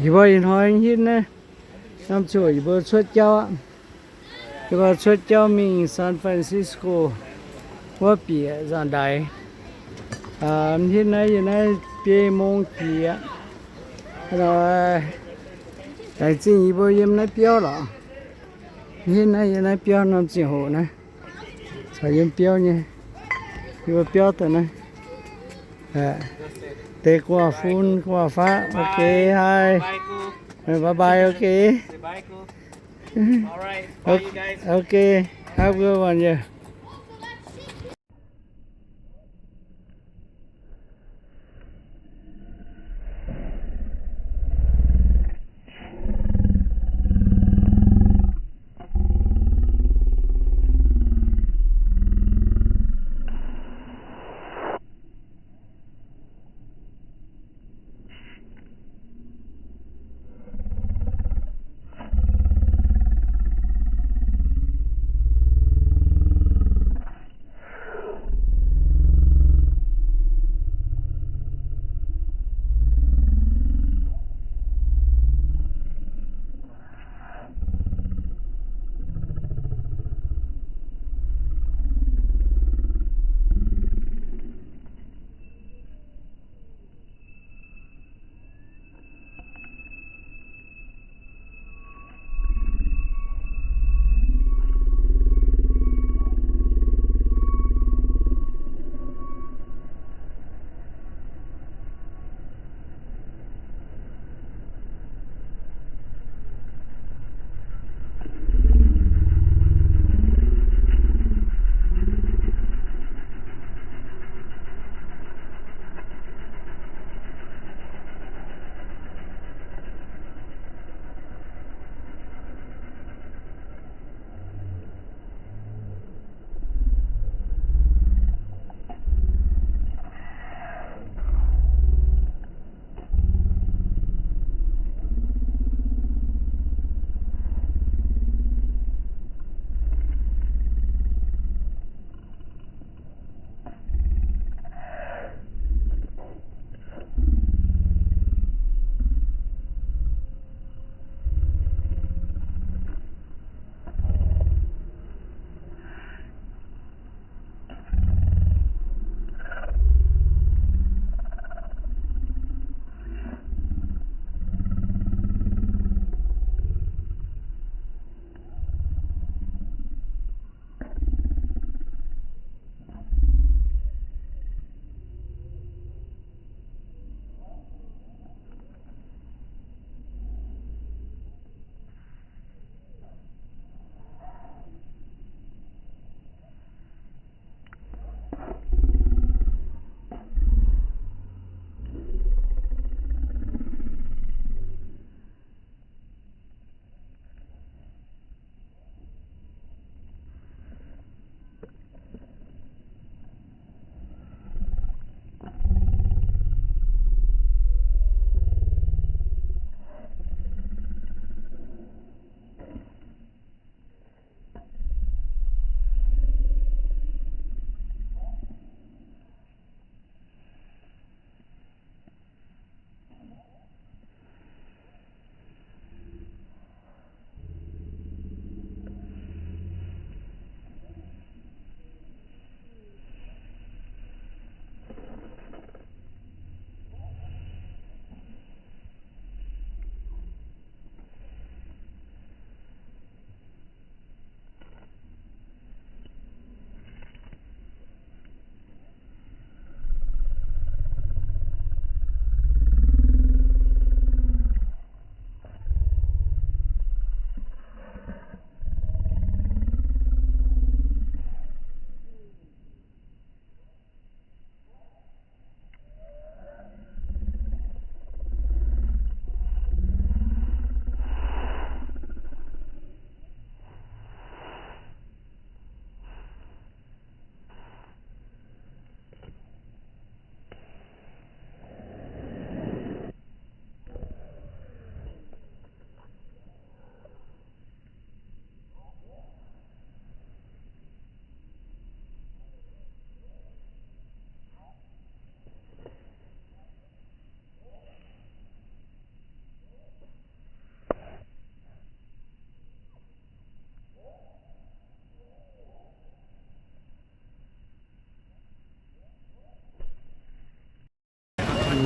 Yie mbuo ih hnoi hitv naaiv, norm ziangh hoc yie mbuo cuotv jauv aqv. Yie mbuo cuotv jauv mingh San Francisco wuov bieqc nzangc-ndaix. Hitv naaiv yiem naaiv biei mong jiex aqv. Laengz zingh yie mbuo yiem naaiv biauv lorqc. Hitv naaiv yiem naaiv biauv norm ziangh hoc naaiv, caux yiem biauv nyei, yie mbuo biauv daaih naaiv. Deix gu'nguaaz-fun gu'nguaaz-faqv. Ok, hi. Bye bye, ok. Ok, have a good one, yeah.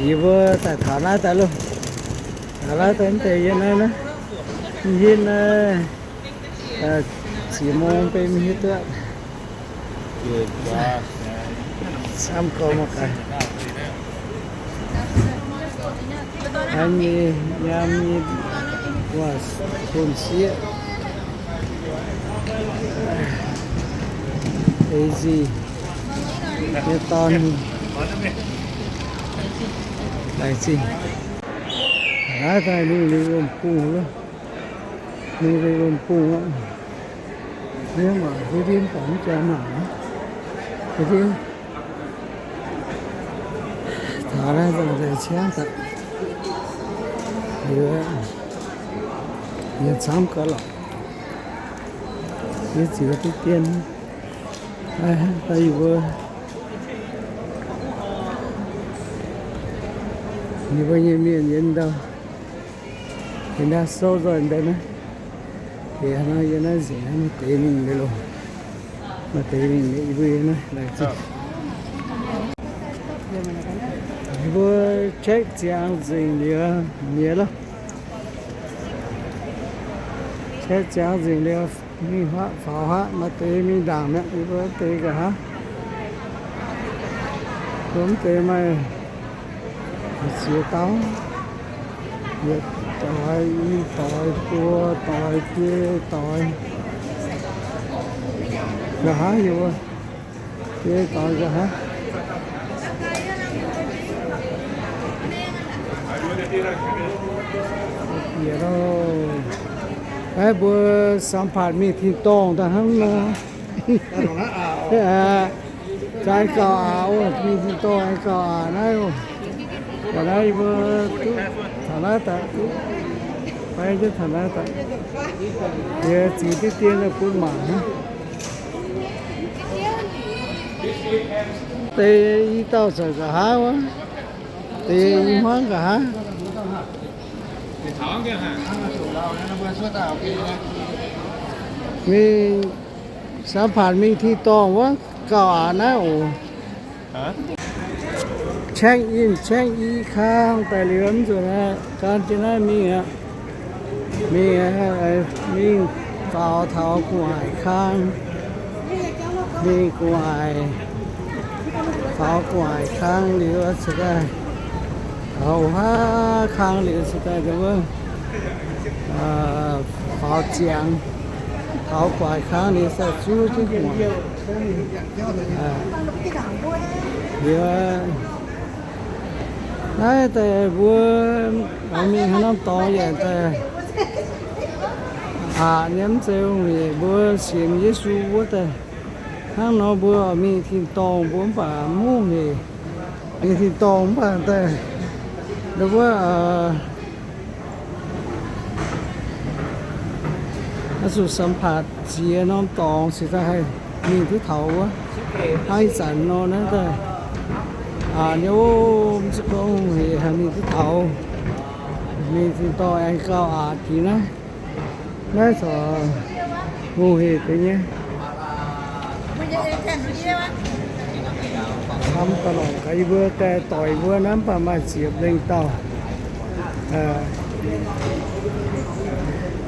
Yie mbuo daaih taux naaiv daaih loh. Taux naaiv daaih mv deix yie naaiv naaiv. Mv hiuv naaiv, ziepc mong bun mv hiuv duqv. Camv gorx mangc gaax. An nyei, nyaam nyei, wuov, bun sieqv. Easy. Nyei dorn. Laengz zingh. Naaiv daaih mingh liuz wuom-bungh loh. Mingh liuz wuom-bungh aqv. Mienh mangc hiuv ndin baac mv jaax mangc aqv. Hiuv ndin. Taux naaiv nzangc daaih ciangv daaih. Liuz, yie camv gaax lorqc. Yie ziux diqv dien. Daaih yie mbuo, yie mbuo nyei mienh yiem ndau, yiem naaiv sou nzoih deix naaiv. Deix naaiv, yiem naaiv nzengc, maaih deix mingh liuz loh. Maaih deix mingh liuz, yie mbuo yiem naaiv laengz zingh. Yie mbuo check ziangx nzengc liuz, mienh loh. Check ziangx nzengc liuz, mingh huaav faaux huaav, maaih deix mingh ndaangc mi'aqv, yie mbuo deix nqa'haav. Mbuo mv deix maaih ziex dauh, yietc doix, i doix, buo doix, biei doix. Nqa'haav yie mbuo biei doix nqa'haav. Bieqc loh. Naaiv mbuo สัมภาษณ์ mingh tin-dorngh daaih hnangv nor. Zaaix gauh aqc oc, mingh tin-dorngh aengx gauh aqc naaiv oc. Ga'naaiv yie mbuo duqv taux naaiv daaih, fai jienv taux naaiv daaih, yie ziux diqv dien bun mangc hnangv. Deix i dauh zanc nqa'haav wuov, deix i hmuangv nqa'haav. Mingh สัมภาษณ์ mingh tin-dorngh wuov gauh aqc naaiv oc. Check in, check in kang daaih liuz mv zuqc gan jienv naaiv mingh aqv. Mingh, mingh faaux taux gu'nguaaic kang. Mingh gu'nguaaic, faaux gu'nguaaic kang liuz cingx daaih, taux haav kang liuz cingx daaih wuov, faaux ziangx, taux gu'nguaaic kang liuz sai zuov jienv gu'nguaaic. Liuz naaiv daaih mbuo oix mingh haaix norm dorngx yaac daaih aqc nyei, mv zeiz hungh heic. Mbuo sienx Yesu wuov daaih hnangv nor mbuo oix mingh tin-dorngh mbuo mv baac mv hungh heic. Mingh tin-dorngh mv baac daaih wuov, oix zuqc สัมภาษณ์ ziex norm dorngx cingx daaih haih mingh duqv taux wuov. Hnangv ih zanc nor naaiv daaih aqc nyei, mv zeiz gorngv hungh heic haih mingh duqv taux. Mingh tin-dorngh aengx gauh aqc deix naaiv. Naaiv corc hungh heic deix nyei. Camv daaih lorqc, gaax yie mbuo daaih doic mbuo naaiv mv baac maaih ziepc lengh dauh.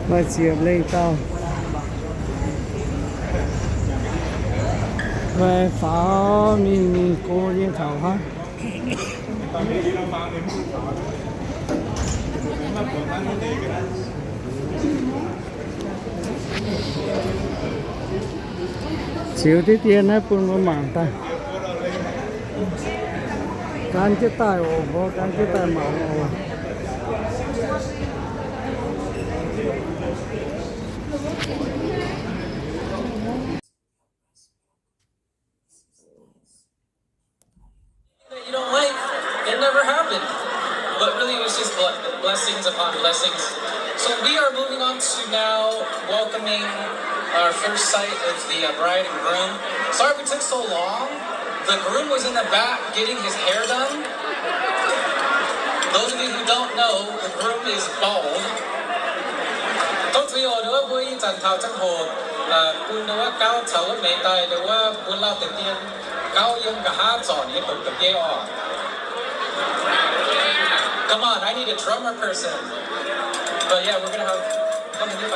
Maaih ziepc lengh dauh. Maaih faaux mingh mingh go nyei taux hnangv. Ziux diqv dien naaiv bun mbuo mangc daaih. Gan jienv daaih oc, mbuo gan jienv daaih mangc oc. That you don't like, it never happened. But really, it was just ble-, blessings upon blessings. So we are moving on to now welcoming our first sight of the, uh, bride and groom. Sorry we took so long. The groom was in the back getting his hair done. Those of you who don't know, the groom is bald. Tov zuiz oc, ndau wuov mbuo ih zanc taux ziangh hoc, bun ndau wuov gauv caux wuov meix daaih ndau wuov bun lauh deix dien gauv yiem nqa'haav zorc nyei dongh da'biei oc. Come on, I need a drummer person. But yeah, we're gonna have, come on, you.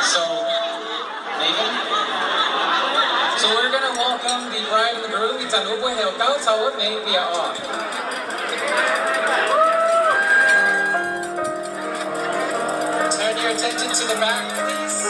So, Megan? So we're gonna welcome the bride and the groom. Ih zanc mbuo heuc gauv caux wuov mengh bieqc oc. Turn your attention to the back, please.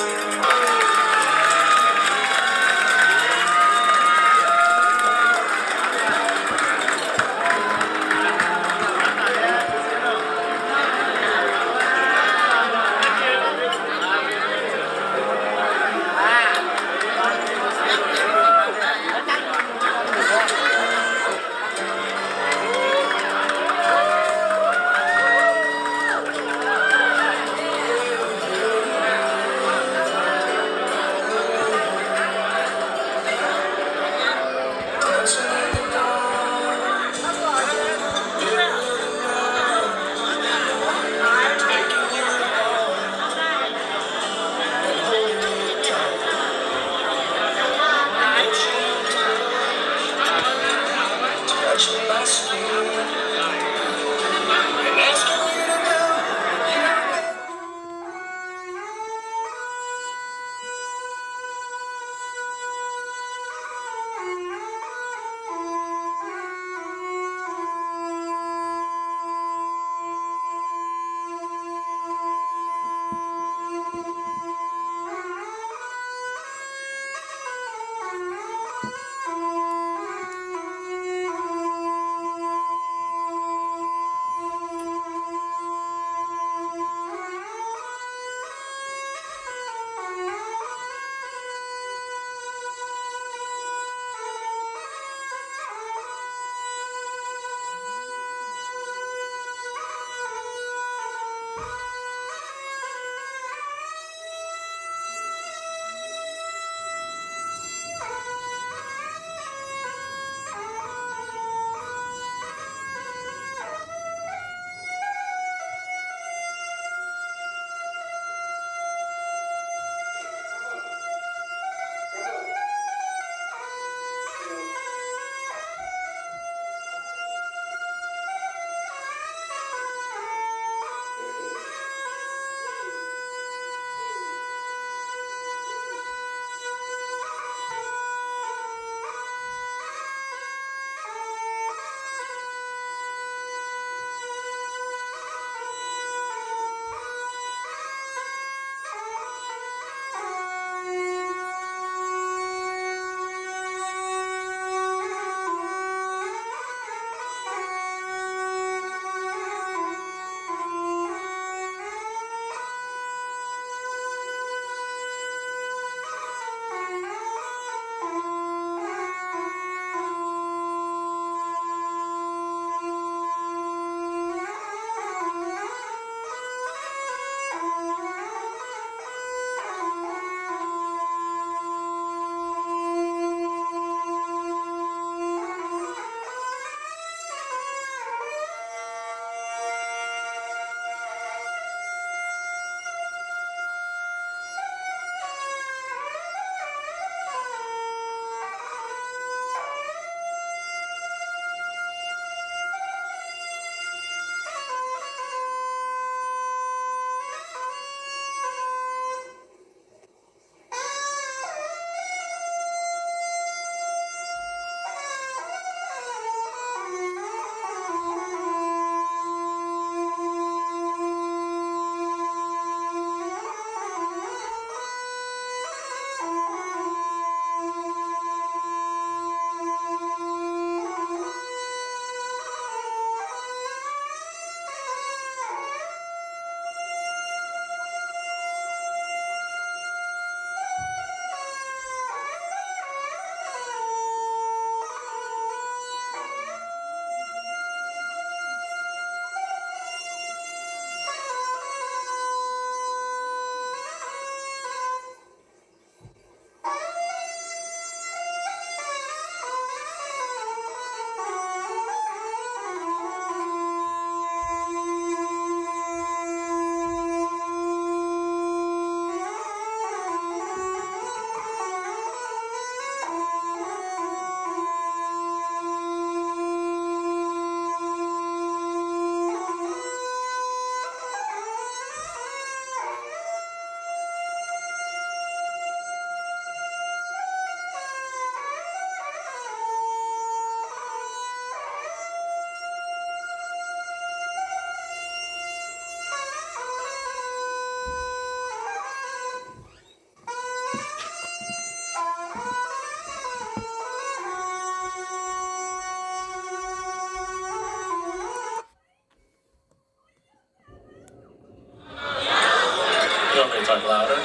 Talk louder.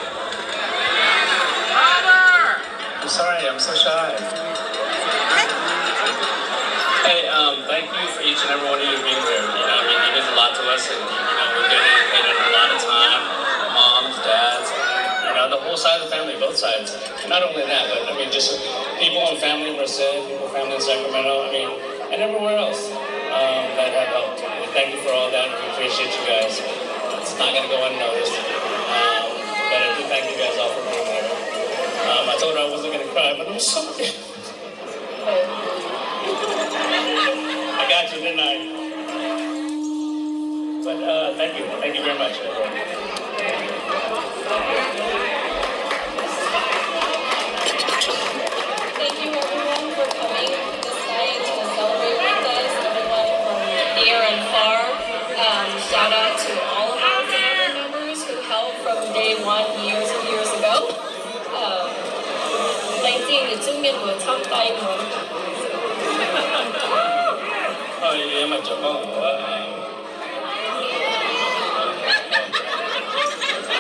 I'm sorry, I'm so shy. Hey, um, thank you for each and every one of you being here. You know, I mean, it means a lot to us, and, you know, we're dedicated a lot of time, moms, dads, you know, the whole side of the family, both sides. Not only that, but, I mean, just people and family in Brazil, people, family in Sacramento, I mean, and everywhere else, um, that have helped. We thank you for all that. We appreciate you guys. It's not gonna go unnoticed. Um, but I do thank you guys all for being here. Um, I told her I wasn't gonna cry, but I'm sorry. I got you, didn't I? But, uh, thank you. Thank you very much, everyone. Thank you, everyone, for coming this night to celebrate with us, everyone from near and far. Um, shout out to all of our family members who helped from day one years and years ago. Um, laengz zingh yietc zungv mienh muoz camv daaih muoz. Oh, yie maiv zuqc gorngv wuov,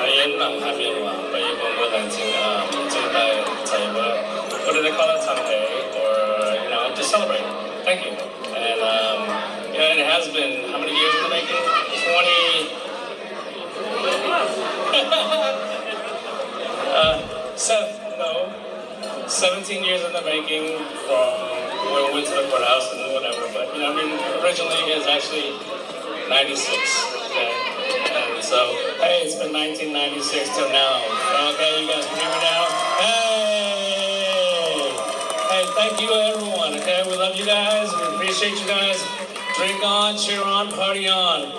yie mv nangc haaix mienh waac, but yie mbuo mbuo laengz zingh, um, zungv daaih caux yie mbuo, what do they call it, camv deix, or, you know, to celebrate. Thank you. And, um, you know, it has been how many years in the making? Twenty, uh, seven, no, seventeen years in the making from when we went to the courthouse and whatever. But, you know, I mean, originally it's actually ninety-six. Okay. And so, hey, it's been nineteen ninety-six till now. Okay, you guys can hear me now? Hey! Hey, thank you, everyone. Okay, we love you guys. We appreciate you guys. Drink on, cheer on, party on.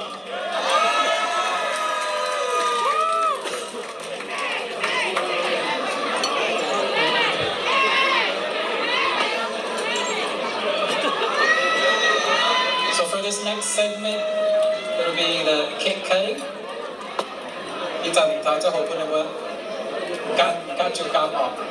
So for this next segment, it'll be the cake cutting. Ih zanc taux ziangh hoc bun ninh mbuo gan, gan jiu gan orqc.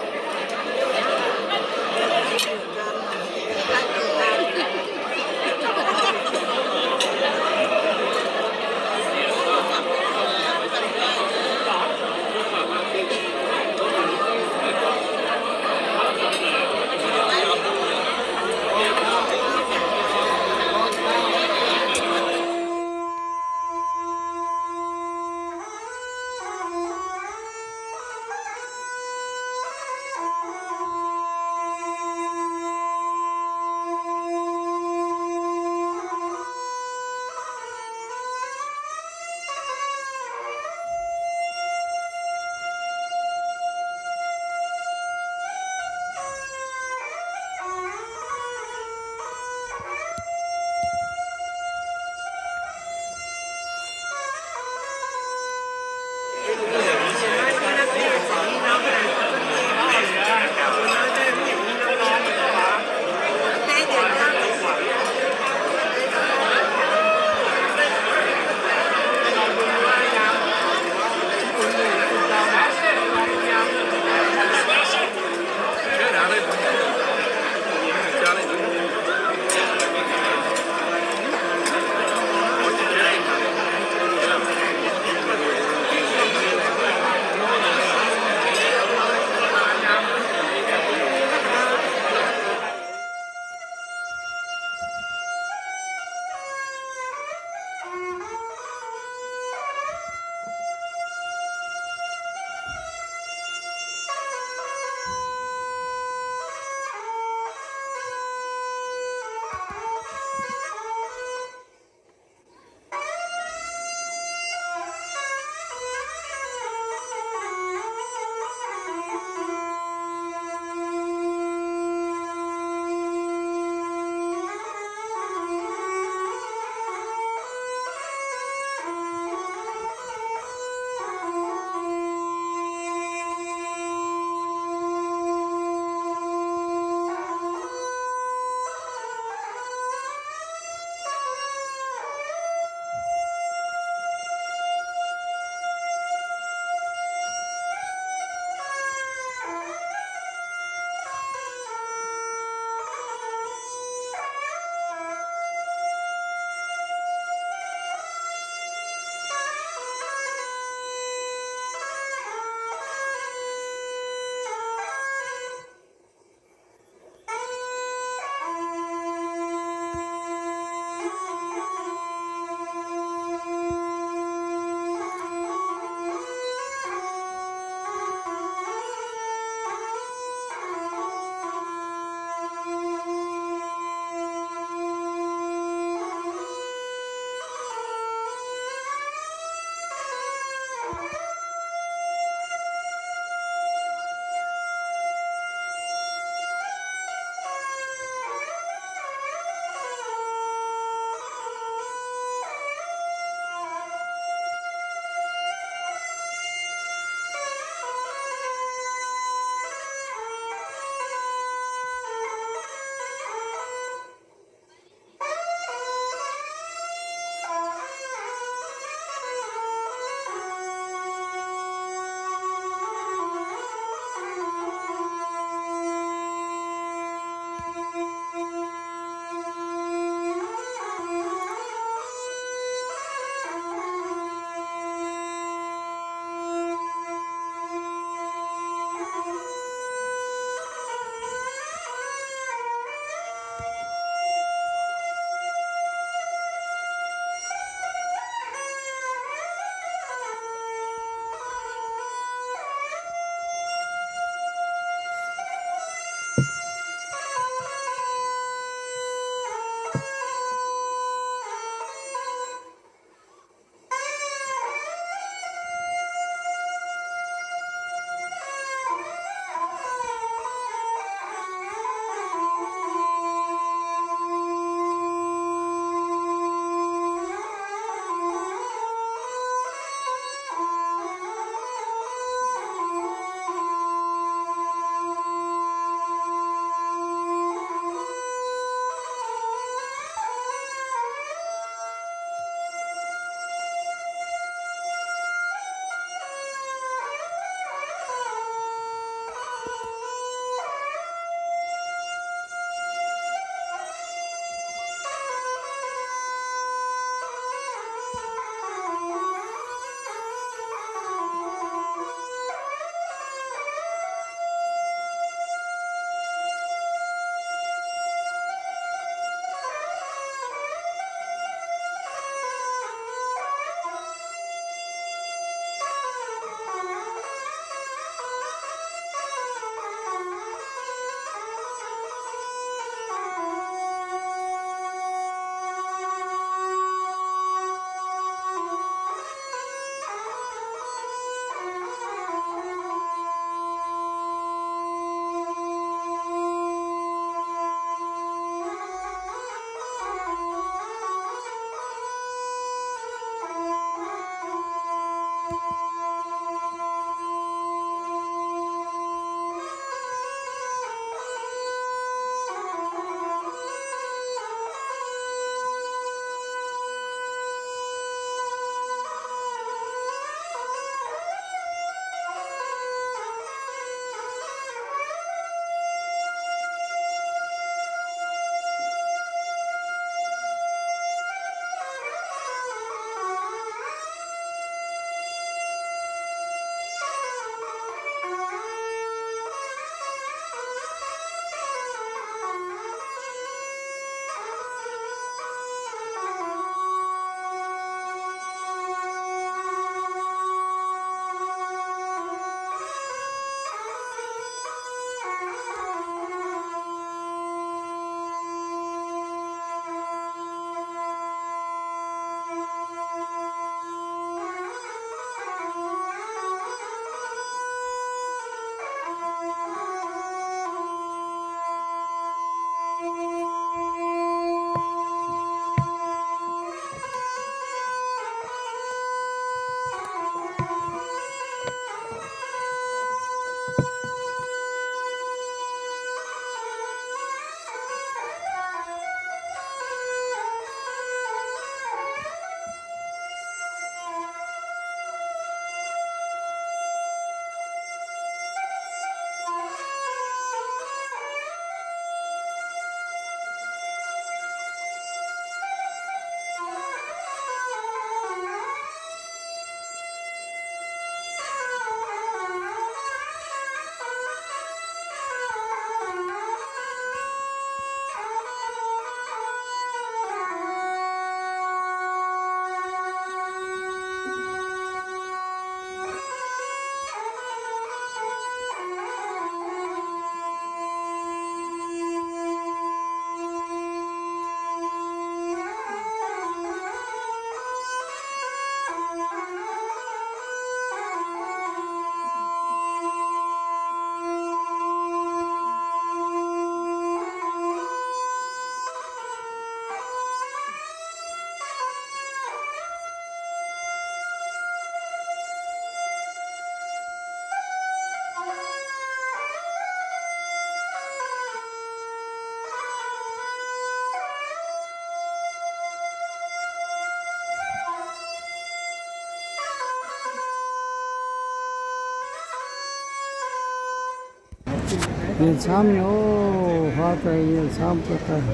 Mienh camv nyei oc, huaav daaih mienh camv gu'daaih,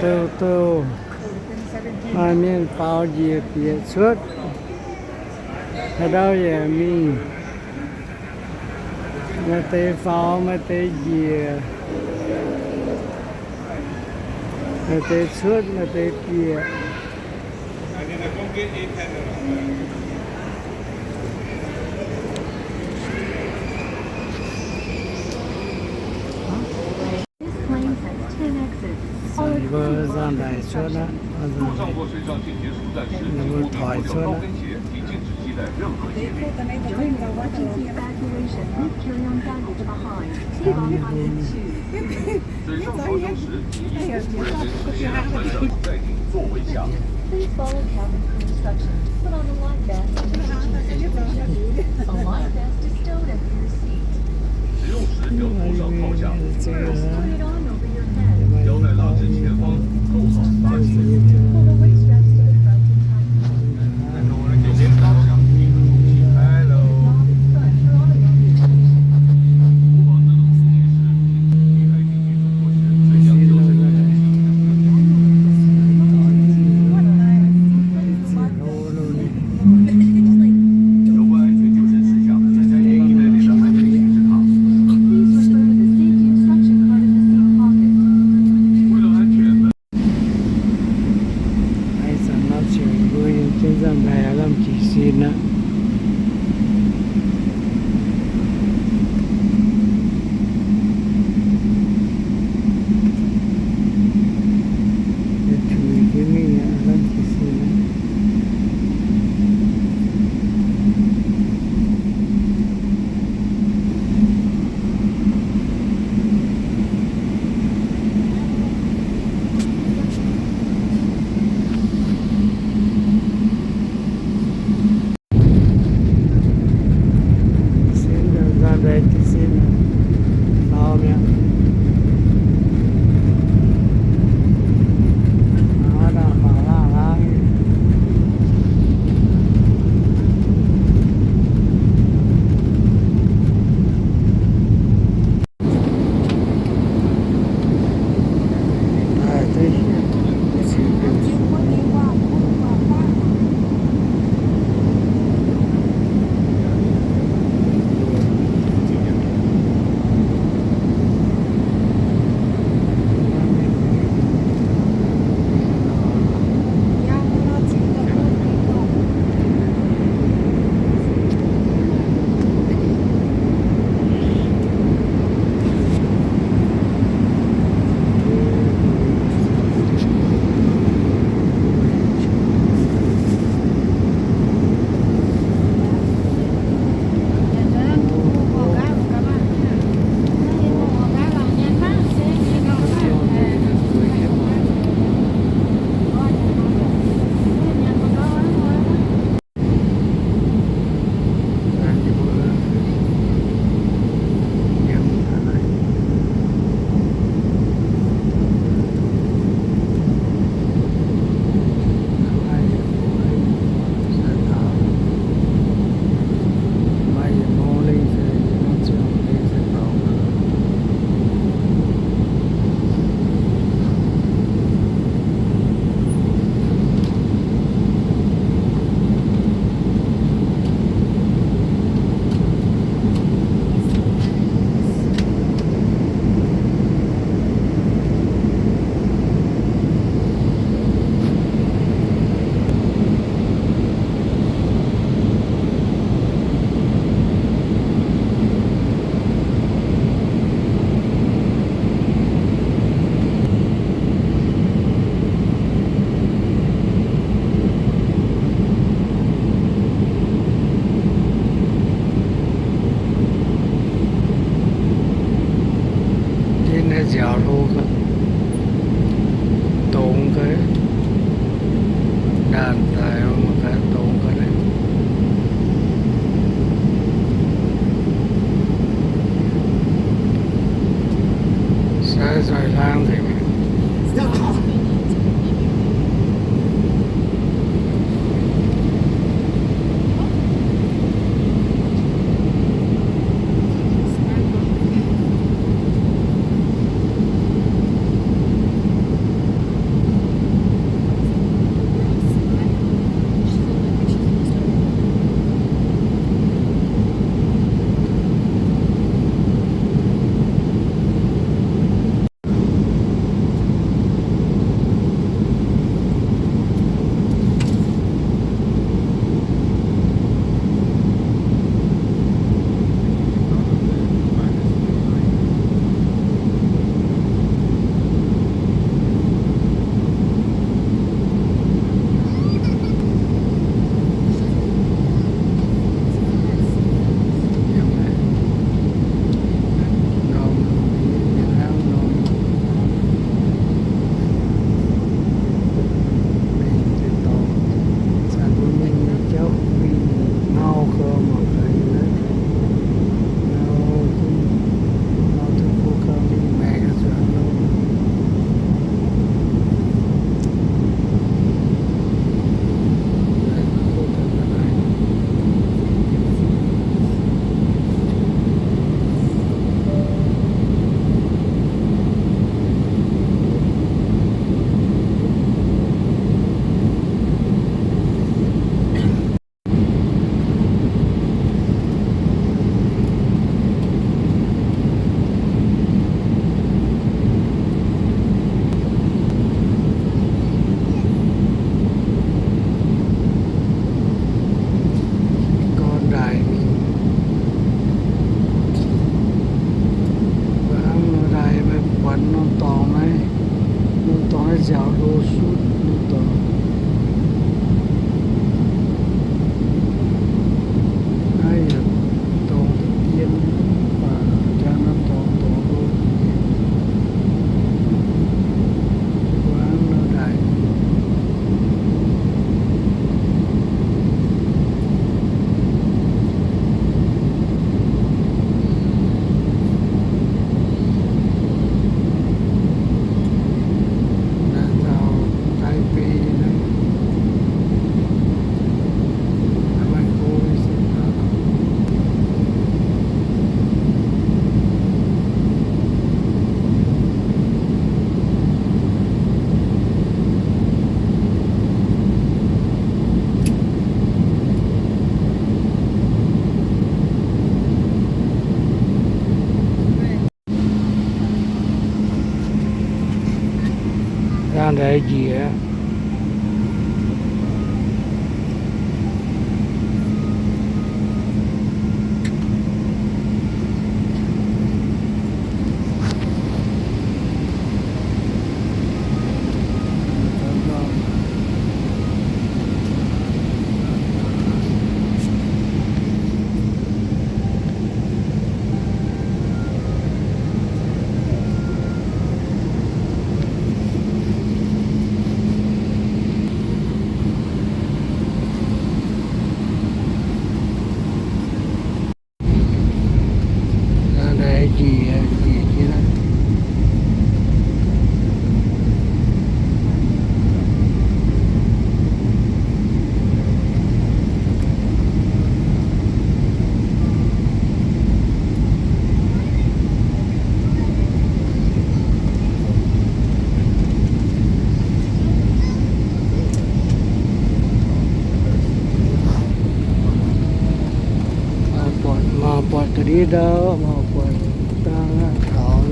douh douh, maaih mienh faaux njiec bieqc cuotv, haaix ndau yaac mingh, maaih deix faaux, maaih deix njiec, maaih deix cuotv, maaih deix bieqc. This plane has ten exits. All exits are scheduled for emergency evacuation. Please follow cabin crew instructions. This flight will continue after the emergency evacuation. During the emergency evacuation, please carry on baggage behind. Take off on the tube. 水上超标时，请依从水源人员在座位下。Please follow cabin crew instructions. Put on a life vest and emergency evacuation. A life vest is stowed under your seat. 使用时要头上套下，并用 Put it on over your head. 腰带拉至前方，扣好拉紧。Pull the waist straps to the front and tighten. 有关安全救生事项，参加演艺队列的孩子请试看。Please refer to the safety instruction card in the seat Nziaaux hlo gau, dongz gau, ndaanh daaih mangc gaax dongz gau. Sai nzoih hlang nzengc. Gorn ndaaih mingh, mbuo hnangv nor ndaaih maiv buatc norm dorngx naaiv. Norm dorngx naaiv nziaaux hlo sutv norm dorngx. Naaiv yaac dorngx dien, baac jangx norm dorngx dorngx hlo. Mbuo hnangv nor ndaaih. Naaiv dauh Taiv Bei naaiv, maiv go se Dangh ndaix njiec. Mangc buatc ga'ndiev ndau, mangc buatc dangh aqv taux.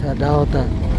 Taux ndau daaih.